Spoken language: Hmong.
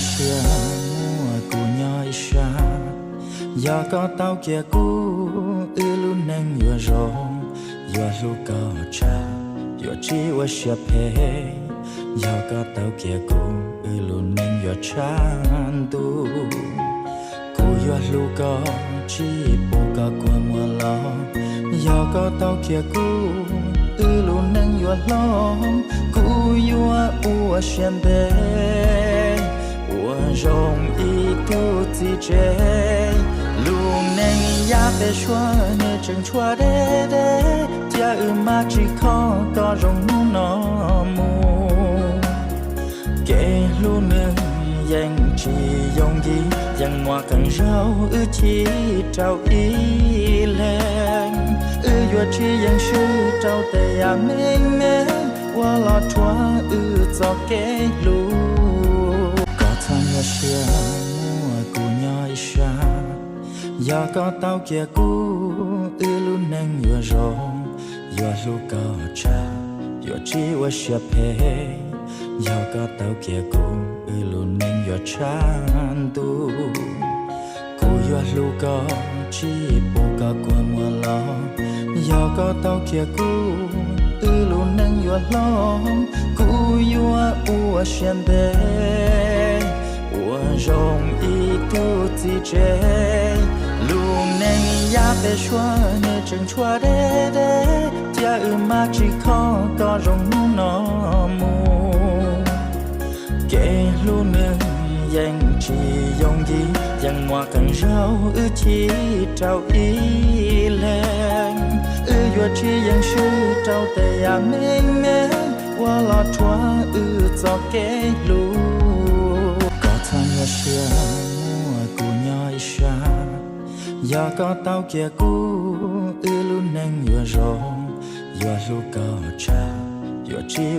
Sia muaj kuv nyob ib sab, yog koj tau kiag kuv, wb lub neej yuav zoo, yuav hlub koj tshaj, yuav tsis ua siab phem. Yog koj tau kiag kuv, wb lub neej yuav tshav ntuj. Kuv yuav hlub koj, tsis pub koj kua muag los. Yog koj tau kiag kuv, wb lub neej yuav hlob. Kuv yuav ua siab ntev, ua zoo ib tug txiv tsev. Lub neej yav peb suab, nws tseem tshuav deb deb, thiab wb mam tsis kho koj zoo hnub no mus. Kev hlub nws yeej tsis yooj yim, yeej muaj qee zaug wb chim rau ib leeg. Wb yuav tsis yeem swb rau tej yam me me uas los rhuav wb txoj kev hlub. Koj txhob nyuaj siab, muaj kuv nyob ib sab. Yog koj tau kiag kuv, wb lub neej yuav zoo, yuav hlub koj tshaj, yuav tsis ua siab phem. Yog koj tau kiag kuv, wb lub neej yuav tshav ntuj. Kuv yuav hlub koj, tsis pub koj kua muag los. Yog koj tau kiag kuv, wb lub neej yuav hlob. Kuv yuav ua siab ntev, ua zoo ib tug txiv tsev. Lub neej yav peb suab, nws tseem tshuav deb deb, thiab wb mam tsis kho koj zoo hnub no mus. Kev hlub nws yeej tsis yooj yim, yeej muaj qee zaug wb chim rau ib leeg. Wb yuav tsis yeem swb rau tej yam me me uas los rhuav wb txoj kev hlub. Koj txhob nyuaj siab, muaj kuv nyob ib sab. Yog koj tau kiag kuv, wb lub neej yuav zoo, yuav hlub koj tshaj, yuav tsis